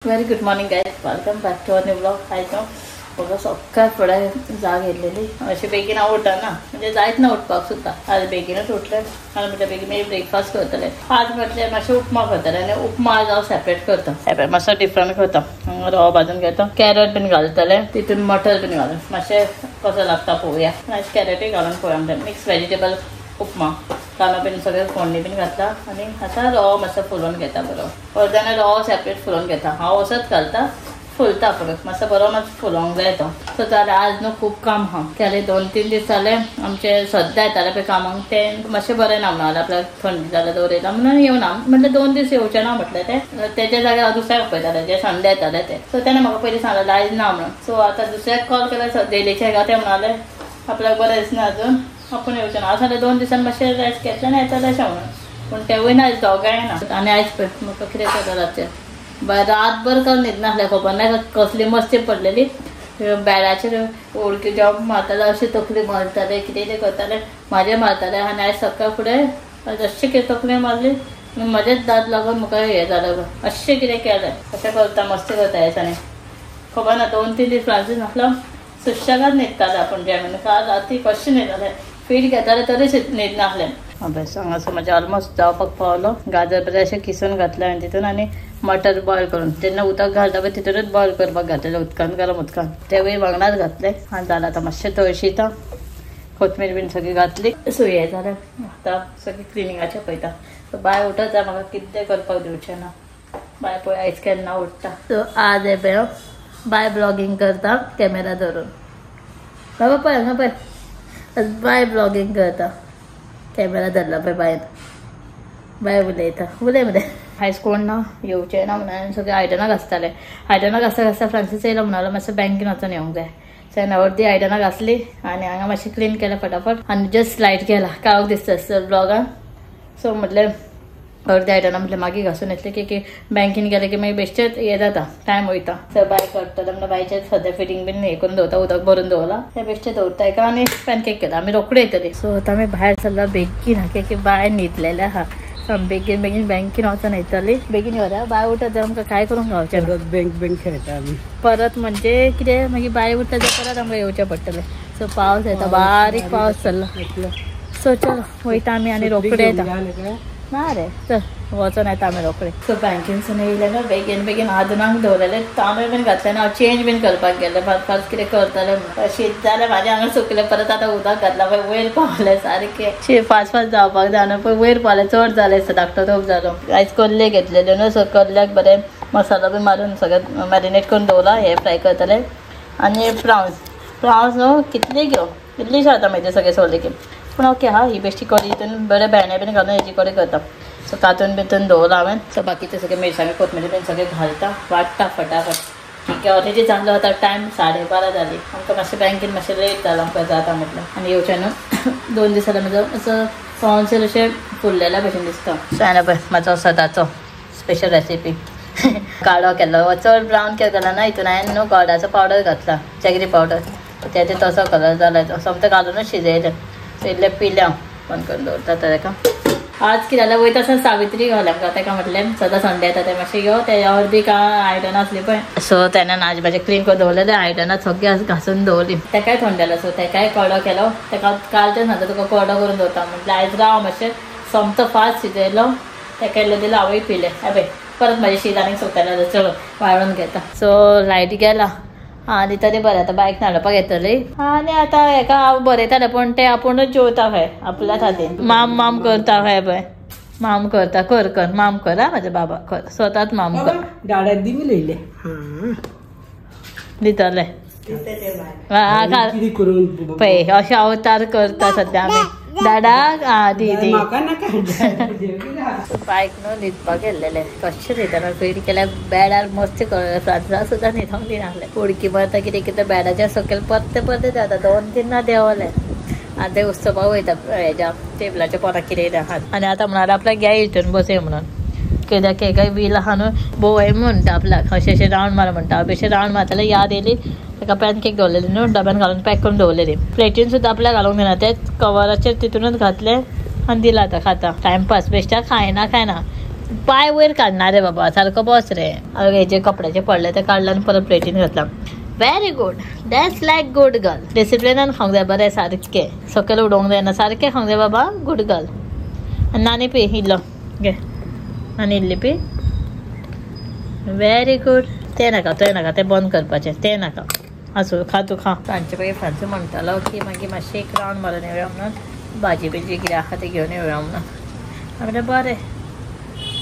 Very good morning guys, welcome back to our new vlog. आयज म्हाका सकाळ फुडें जाग येयलेली, अशें बेगीन हांव उठना, म्हणजे जायत ना उठपाक सुद्दां. आज बेगीनच उठलें आनी म्हटलें बेगीन मागीर ब्रेकफास्ट करतलें. आज म्हटलें मातशें उपमा करतलें आनी उपमा आज हांव सेपरेट करता, सेपरेट मातसो डिफरंट करता. रवा भाजून घेता, कॅरट बीन घालतलें, तितून मटर बीन घालून मातशें कसो लागता पळोवया. आयज कॅरटूय घालून पळोवया म्हणटा. मिक्स व्हेजिटेबल उपमा, कांदो बीन सगळें फोडणी बीन घातला आनी आतां रवो मातसो फुलोवन घेता बरो. अर्द्यान रवो सेपरेट फुलोवन घेता, हांव असोच घालता, फुलता परत मातसो बरो मातसो फुलोवंक जाय तो. सो जाल्यार आज न्हू खूब काम आहा केलें. 2-3 दीस जाले आमचे सद्दां येताले पळय कामाक, तें मातशें बरें ना म्हणून आपल्याक थंडी जाल्यार दवरिता म्हणून येवना म्हटलें. 2 दीस येवचें ना म्हटलें तें, तेज्या जाग्यार हांव दुसऱ्याक पळयतालें जे संडे येताले ते. सो तेणें म्हाका पयलीं सांगलें आयज ना म्हणून. सो आतां दुसऱ्याक कॉल केल्यार डेलीचे का ते म्हणाले आपल्याक बरें दिसना अजून, आपूण येवचें ना. हांव सांगलें 2 दिसान मातशें रेस्ट घेतलें आनी येतलें अशें म्हणून, पूण तेवूय ना आयज दोगांय ना. आनी आयज पळय म्हाका कितें जाता रातचें, रातभर काल न्हिदनासलें, खबर ना कसली मस्ती पडलेली. बेडाचेर उडकी जॉब मारताले, अशें तकली मारताले, कितें कितें करताले, म्हाजें मारताले. आनी आयज सकाळ फुडें अशें कितें तकली मारली, म्हजेच दांत लागून म्हाका हें जालें, अशें कितें केलें. अशें करता मस्ती करता ह्या दिसांनी, खबर ना. 2-3 दीस फ्रांसीस नासलो सुशेगाद न्हिदताले आपूण जेवण, काल राती कशें न्हिदताले, फीट घेताले तरी न्हिदनासलें. अभ्यास हांगासर म्हजें ऑलमोस्ट जावपाक पावलो. गाजर बरें अशें किसून घातलें हांवें तितून आनी मटर बॉयल करून जेन्ना उदक घालता पळय तितूनच बॉयल करपाक घातलेलें, उदकान गरम उदकान तेवूय वांगडाच घातलें. आनी जालें आतां मातशें तळशीता, कोथमीर बीन सगळी घातली. सो हें जालें आतां सगळें क्लिनिंगाचें पळयता. सो बाय उठत जाय, म्हाका कितें करपाक दिवचें ना. बाय पळय आयज केन्ना उठता. सो आज हें पळय बाय ब्लॉगींग करता कॅमेरा धरून. बाबा पळय हांगा पळय, बाय ब्लॉगींग करता, कॅमेरा धरला पळय बायन. बाय उलयता, उलय मरे. आयज कोण ना येवचें ना म्हणून सगळें आयदनां घासतालें. आयदनां घासता घासता फ्रांसीस येयलो म्हणालो मातसो बँकेन वचून येवंक जाय. सो हांवें अर्दी आयदनां घासली आनी हांगा मातशें क्लीन केलें फटाफट आनी जस्ट लायट गेला, काळोख दिसता आसता ब्लॉगान. सो म्हटलें अर्दी आयदनां म्हटलें मागीर घासून येतलें की बँकेन गेलें की मागीर बेश्टेच हें जाता, टायम वयता. सो बाय करतलें म्हणल्यार बायचें सद्या फिटींग बीन हें करून दवरता, उदक भरून दवरलां तें बेश्टें दवरता एका आनी पॅनकेक केला. आमी रोखडे येतली. सो आतां आमी भायर सरला बेगीन, की बाय न्हिदलेलें आहा. बेगीन बेगीन बँकेन वचून येतली, बेगीन येवया. बाय उठत जाल्यार आमकां कांय करूंक गावचें ना, बँक बँक खेळटा आमी परत, म्हणजे कितें मागीर बाय उठता जाल्यार परत आमकां येवचें पडटलें. सो पावस येता, बारीक पावस चल्ला. सो चलो वयता आमी आनी रोखडे येता. ना रे चल वचोन येता आमी रोखडे. सो बँकेनसून येयले न्हू बेगीन बेगीन आदनाक दवरलेले, तांदूळ बीन घातले ना, हांव चेंज बीन करपाक गेलें, फास्ट फास्ट कितें करतलें म्हणून. शीत जालें म्हाजें हांगा सुकलें, परत आतां उदक घातलां पळय वयर पावलें सारकें. फास्ट फास्ट जावपाक जाय न्हू, पळय वयर पावलें, चड जालें दिसता, धाकटो तोप जालो. आयज कल्ले घेतलेले न्हू, सो कल्ल्याक बरें मसालो बीन मारून सगळें मॅरिनेट करून दवरलां, हें फ्राय करतलें. आनी प्रावन्स, प्रावन्स न्हू कितली घेवं, कितली जाता मागीर सगळें सोडलें की, पूण ओके हा. ही बेश्टी कडी हितून बरें भेंडे बीन घालून हेजी कडी करता. सो तातून बितून दवरलां हांवें. सो बाकीचे सगळे मिरसांगे कोथमिरी बीन सगळें घालता, वाडटा फटाफट. ठीक आहे, ऑलरेडी जालो आतां टायम 12:30 जाली. आमकां मातशें बँकेन मातशें लेट जालो आमकां जाता म्हटलें. आनी येवचें न्हू 2 दीस जाल्यार म्हजो असो तोंड अशें फुल्लेल्या भशेन दिसता. सो हांवें पळय म्हाजो सदांचो स्पेशल रेसिपी काडो केल्लो, चड ब्रावन केक घाला ना, हितून हांवें न्हू गोडाचो पावडर घातला, जॅगरी पावडर, तेजे तसो कलर जाला, सोमतें घालुनूच शिजयलें. इल्लें पिलें हांव, बंद करून दवरता ताका. आज कितें जालें वयता आसतना सावित्री घालें आमकां, ताका म्हटलें सदां संडे येता तें मातशें यो, ते अर्दी काय आयदनां आसली पळय. सो तेणें आज म्हाजें क्लीन करून दवरलेलें, आयदनां सगळीं घासून दवरली. तेकाय थंड जालो, सो तेकाय कडो केलो. तेका कालचें सांगता तुका कडो करून दवरता म्हटलें, आयज राव मातशें, सोमतो फास्ट शिजयलो, तेका इल्लें दिलें, हांवूय पिलें. अबे परत म्हाजें शीत आनीक सुकतालें, चलो वाळून घेता. सो लायट गेला आनी तरी बरें आतां बायक न्हाणोवपाक येतली. आनी आतां हेका हांव बरयतालें, पूण तें आपुणूच जेवता खंय आपल्याच हातीन, माम माम करता खंय पळय, माम करता, कर कर माम कर, हा म्हाजे बाबा कर, स्वताच माम कर. डाळ्यात दी उलयले दितले पळय, अशें अवतार करता सद्या आमी. डाडाक आ दी दी बायक न्हू न्हिदपाक गेल्लेलें, कशें न्हिदना फीड केल्यार बेडार मस्ती फ्रांसा सुद्दां न्हिदोंक दिनासलें. उडकी मारता कितें कितें बेडाच्या सकयल परते परते जाता, 2-3 देंवलें. आनी ते उत्सवाक वयता हेज्या टेबलाच्या पोराक कितें आहा. आनी आतां म्हणाले आपल्याक घे हितून बसय म्हणून, कित्याक केकाय बील आहा न्हू भोंवय म्हणटा आपल्याक, अशें अशें रावंड मार म्हणटा. हांव बेश्टें रावंड मारतालें, याद येयली ताका पॅनकेक दवरलेली न्हू डब्यान घालून पॅक करून दवरलेली, प्लेटीन सुद्दां आपल्याक घालूंक दिना, तेच कवराचेर तितूनच घातलें आनी दिलां. आतां खाता टायमपास, बेश्ट्या खायना खायना. पांय वयर काडना रे बाबा, सारको बस रे. हेजे कपड्याचे पडले ते काडले आनी परत प्लेटीन घातला. Very good, that's like good girl. डिसिप्लिनान खावंक जाय बरें, सारकें सकयल उडोवंक जायना, सारकें खावंक जाय बाबा. Good girl. आनी आनी पी इल्लो घे, आनी इल्ली पी. Very good. तें नाका, तें नाका, तें बंद करपाचें, तें नाका. आसूं, खा तूं खा. सांजचे पळय फ्रांसी म्हणटालो की मागीर मातशें एक रावंड मारून येवया म्हणून, भाजी बिजी कितें आहा तें घेवन येवया म्हणून. म्हणल्यार बरें,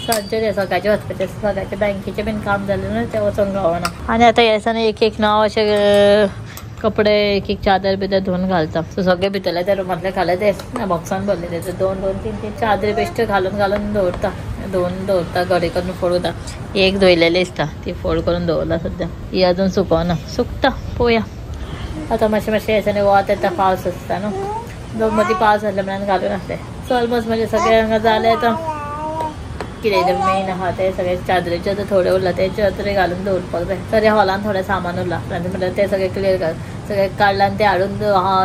सांजचें सकाळचें वचपाचें, सकाळचें बँकेचें बीन काम जालें न्हू तें वचोंक गावना. आनी आतां ह्या दिसांनी एक एक नांव अशें कपडे एक एक चादर बिदर धुवन घालता. सो सगळे भितरले त्या रुमांतले घाले ते बॉक्सान भरलेले, ते 2 2 3 3 चादरी बेश्टे घालून घालून दवरता, धुवन दवरता, घडी करून फोडता. एक धुयलेली दिसता ती फोल्ड करून दवरला सद्या, ही अजून सुकोना, सुकता पळोवया. आतां मातशें मातशें ह्या वत येता, पावस आसता न्हू, मदीं पावस आसले म्हणून घालून आसले. सो ऑलमोस्ट म्हणजे सगळें हांगा जालें. आतां कितें मेन आहा तें सगळें चादरीचे आतां थोडें उरलां ते चादरी घालून दवरपाक जाय. तरी हॉलान थोडें सामान उरलां, म्हणल्यार तें सगळें क्लियर कर, सगळें काडलां आनी तें हाडून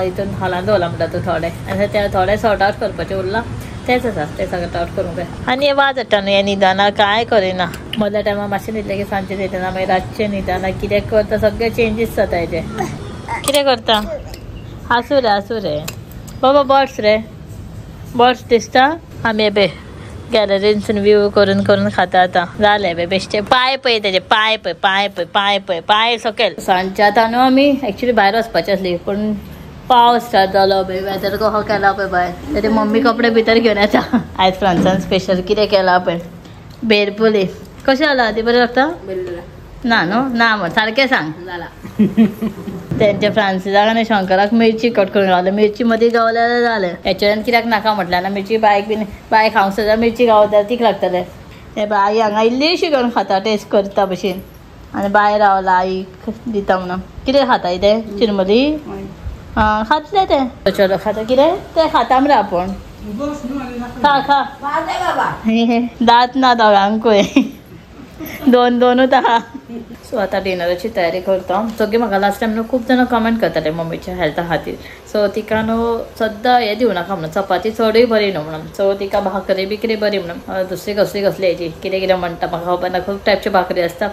हितून हॉलान दवरलां म्हणटा तूं थोडें, आनी तें थोडें सॉर्ट आवट करपाचें उरलां, तेंच आसा, तें सगळें आवट करूंक जाय. आनी हें वाज हाडटा न्हू, हें न्हिदना कांय करिना. मदल्या टायमार मातशें न्हिदलें की सांजचें न्हिदना, मागीर रातचें न्हिदना, कितें करता सगळें चेंजीस जाता हेजें. कितें करता? आसूं रे, आसूं रे बाबा. बर्ड्स रे, बर्ड्स दिसता. आमी बे गॅलरीनसून व्यू करून करून खाता आतां. जालें बे बेश्टे. पांय पळय तेजे, पांय पळय, पांय पळय, पांय पळय, पांय सकयल. सांजचे आतां न्हू आमी एक्चुली भायर वचपाची आसली, पूण पावस स्टार्ट जालो पळय, वेदर कसो केला पळय भायर. तरी मम्मी कपडे भितर घेवन येता. आयज फ्रांसान स्पेशल कितें केलां पळय, भेरपुली. कशें जाला ती? बरें लागता ना न्हू? ना म्हण सारकें सांग. तेंच्या फ्रांसिसाक आनी शंकराक मिरची कट करून गावले, मिरची मदीं गावल्यार जालें. हेच्यान कित्याक नाका म्हटलें ना, मिरची बायक बीन बाय खावंक सुद्दां मिरची गावता तीक लागतलें. ते बाई हांगा इल्लीशी करून खाता, टेस्ट करता भशेन. आनी बाय रावला आईक दिता म्हणून. कितें खाता तें? चिरमुली आं खातलें तें. चलो खाता कितें तें खाता मरे आपूण. खा खा, दांत ना दोगांकूय, 2 2 आहा. सो आतां डिनराची तयारी करता. सगळीं म्हाका लास्ट टायम न्हू खूब जाणां कमेंट करताले मम्मीच्या हेल्था खातीर. सो तिका न्हू सद्दां हें दिवं नाका म्हणून, चपाती चडूय बरी न्हू म्हणून. सो तिका भाकरी बिकरी बरी म्हणून, दुसरी कसली कसली हेजी कितें कितें म्हणटा म्हाका खबर ना, खूब टायपच्यो भाकरी आसता.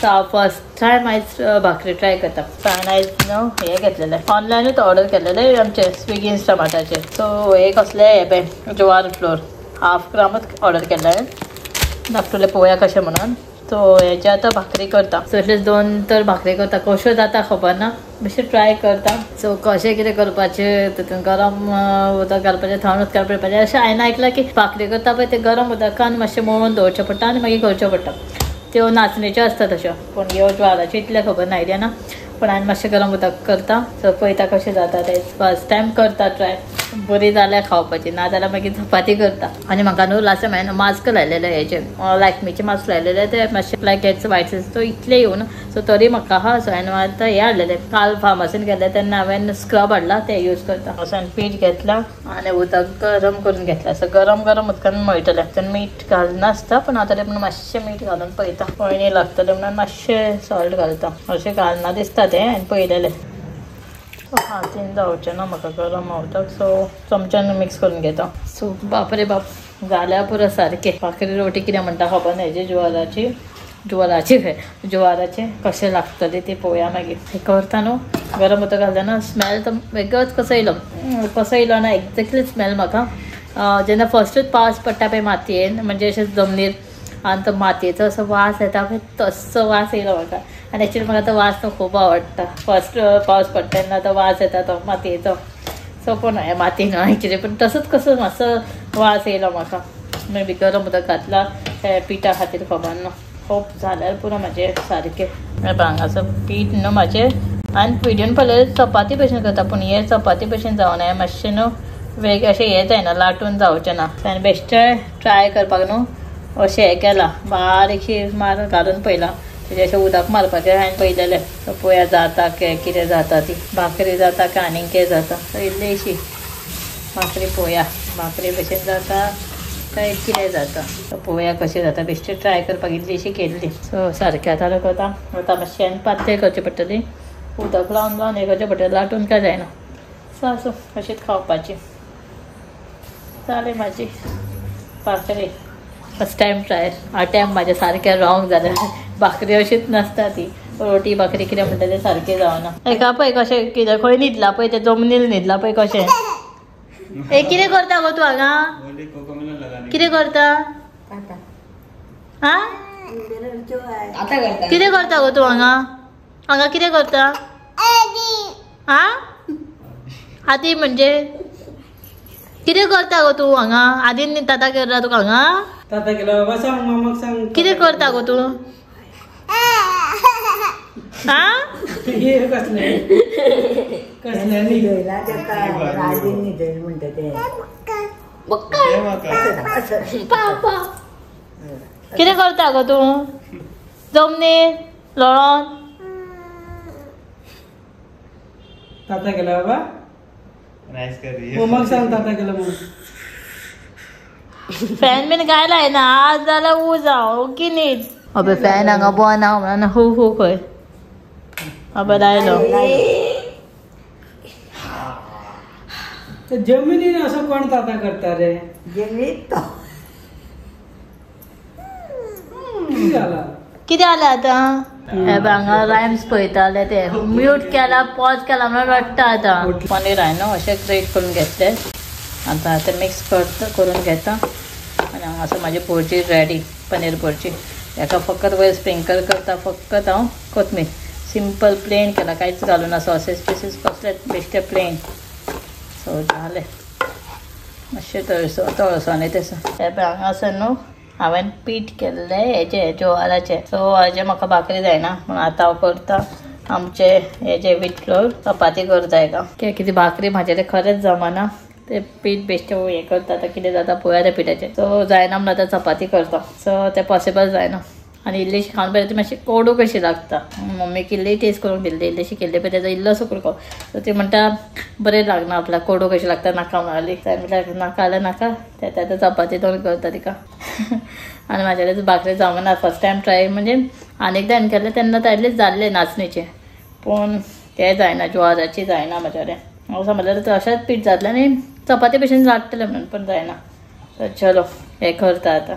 सो हांव फर्स्ट टायम आयज भाकरी ट्राय करता. सो हांवें आयज न्हू हें घेतलेलें, ऑनलायनूच ऑर्डर केलेलें आमचें स्विगी इंस्टामार्टाचेर. सो हे कसलें हें पळय ज्वार फ्लोर 1/2 ग्रामूच ऑर्डर केल्लें हांवें, धाकटुलें पळोवया कशें म्हणून. सो हेजे आतां भाकरी करता. सो एटलीस्ट 2 तर भाकरी करता, कश्यो जाता खबर ना, बेश्टें ट्राय करता. सो कशें कितें करपाचें, तितून गरम उदक घालपाचें, थंड उदक पडपाचें. अशें हांवें आयकलां की भाकरी करता पळय तें गरम उदकान मातशें मळून दवरचें पडटा आनी मागीर करचें पडटा. त्यो नाचणीच्यो आसता तश्यो, पूण ह्यो ज्वाराच्यो इतलें खबर ना, आयडिया ना. पूण हांवें मातशें गरम उदक करता. सो पळयता कशें जाता तें, फर्स्ट टायम करता ट्राय. बरी जाल्यार खावपाची, ना जाल्यार मागीर चपाती करता. आनी म्हाका न्हू लास्ट टायम हांवें मास्क लायलेलें हेजें लॅक्मीचें मास्क लायलेलें, तें मातशें ब्लॅक हेड्स वायट सो इतलें येवन सो तरी म्हाका आहा. सो हांवें आतां हें हाडलेलें, काल फार्मासीन गेल्लें तेन्ना हांवें स्क्रब हाडला, तें यूज करता. सो हांवें पीठ घेतलां आनी उदक गरम करून घेतलां. सो गरम गरम उदकान मळटलें, तेन्ना मीठ घालनासता, पूण आतां तें मातशें मीठ घालून पळयता, पळयणी लागतलें म्हणून मातशें सॉल्ट घालता. अशें घालना दिसता तें हांवें पळयलेलें. हातीन जावचें ना म्हाका गरम उदक, सो चमच्यान मिक्स करून घेता. सो बापरे बाप जाल्यार पुरो सारकें. भाकरी रोटी कितें म्हणटा खबर ना, हेजी ज्वाराची ज्वाराची ज्वाराचें कशें लागतलें तें पळोवया मागीर. हें करता न्हू गरम उदक घालता न्हू, स्मेल तो वेगळोच कसो येयलो, कसो येयलो ना एक्झॅक्टली स्मेल म्हाका. जेन्ना फर्स्टूच पावस पडटा पळय मातयेन, म्हणजे अशें जमनीर, आनी तो मातयेचो असो वास येता पळय, तसो वास येयलो म्हाका. आनी एक्चुली म्हाका तो वास तो खूब आवडटा. फर्स्ट पावस पडटा तेन्ना तो वास येता तो मातयेचो. सो पूण हें माती न्हू एक्चुली, पूण तसोच कसो मातसो वास येयलो म्हाका. मागीर गरम उदक घातलां पिठा खातीर खबर ना. खूब जाल्यार पुरो म्हाजें सारकें. हांगासर पीठ न्हू म्हाजें आनी व्हिडियोन पळयल्यार चपाती भशेन करता, पूण हें चपाती भशेन जावना, हें मातशें न्हू वेग अशें हें जायना, लाटून जावचें ना. आनी बेश्टें ट्राय करपाक न्हू अशें हें केलां, बारीकशी मारून घालून पळयलां, तेजें अशें उदक मारपाचें हांवें पळयलेलें. सो पळोवया जाता कितें जाता ती भाकरी जाता काय आनीक कितें जाता. सो इल्लीशी भाकरी पळोवया, भाकरी भशेन जाता काय कितें जाता, सो पळोवया कशें जाता. बेश्टें ट्राय करपाक इल्लीशी केल्ली. सो सारकें आतां करता. आतां मातशें आनी पातळ करचें पडटली, उदक लावन लावन हें करचें पडटलें, लाटून काय जायना. सो आसूं, अशीच खावपाची. जालें म्हाजी भाकरी. First time try. अटेम्प्ट म्हाजें सारकें रॉंग जालें. भाकरी अशीच नासता ती, रोटी भाकरी कितें म्हणटा तें सारकें जावना. एका पळय कशें कितें खंय न्हिदला पळय, तें जमनीर न्हिदला पळय कशें. ए कितें करता गो तूं हांगा? कितें करता? हा कितें करता गो तूं हांगा? हांगा कितें करता? हा आदी म्हणजे कितें करता गो तूं हांगा? आदीन ताता केला तुका हांगा? ताता केला बाबा, सांग मामाक सांग. कितें करता गो तूं? हा कितें करता गो तूं? जमनीर लोळोन ताता केला बाबा, मम्माक सांग ताता केला म्हणून. फॅन बीन काय लायना आज जाल्यार उज ओगी न्हीद. अबे फॅन हांगा बंद आहा म्हणून हू हू खंय अबे लायलो. जमिनीन असो कोण ताता करता रे? जमिनीत कितें जालें आतां? हे हांगा रायम्स पळयताले ते म्यूट केला, पॉज केला म्हणून रडटा आतां. पनीर हांवें न्हू अशें ग्रेट करून घेतलें, आतां तें मिक्स करता करून घेता. आनी हांगासर म्हाजी भुरजी रेडी, पनीर भुरजी. हेका फकत वयर स्प्रिंकल करता फकत हांव कोथमीर. सिंपल प्लेन केला, कांयच घालूना सॉसीस पिसीस कसलेच, बेश्टे प्लेन. सो जालें मातशें तळसो तळसोनी तें. हे पळय हांगासर न्हू हांवें पीठ केल्लें हेजें ज्वाराचें. सो हाजें म्हाका भाकरी जायना म्हणून आतां हांव करता आमचे हेजे वीट फ्लोर चपाती करता. हेका कितें भाकरी म्हाजे खरेंच जमना, ते पीठ बेश्टें हें करता आतां कितें जाता पळोवया त्या पिठाचें. सो जायना म्हणून आतां चपाती करता. सो तें पॉसिबल जायना. आनी इल्लीशी खावन पळयल्यार ती मातशी कोडू कशी लागता. मम्मीक इल्ली टेस्ट करूंक दिल्ली, इल्लीशी केल्ली पळय तेजो इल्लोसो कुडको. सो ती म्हणटा बरें लागना आपल्याक, कोडू कशी लागता नाका म्हणाली. म्हटल्यार नाका जाल्यार नाका, ते आतां चपाती दोन करता तिका. आनी म्हाज्या कडेन भाकरी जमना. फर्स्ट टायम ट्राय म्हणजे आनी एकदां हांवें केल्लें तेन्ना तायलेच जाल्लें नाचणीचें, पूण तें जायना, ज्वाराची जायना म्हाज्या कडेन. हांव समजलें तशेंच पीठ जातलें आनी चपाती भशेन लागतलें म्हणून, पण जायना. तर चलो हें करता आतां.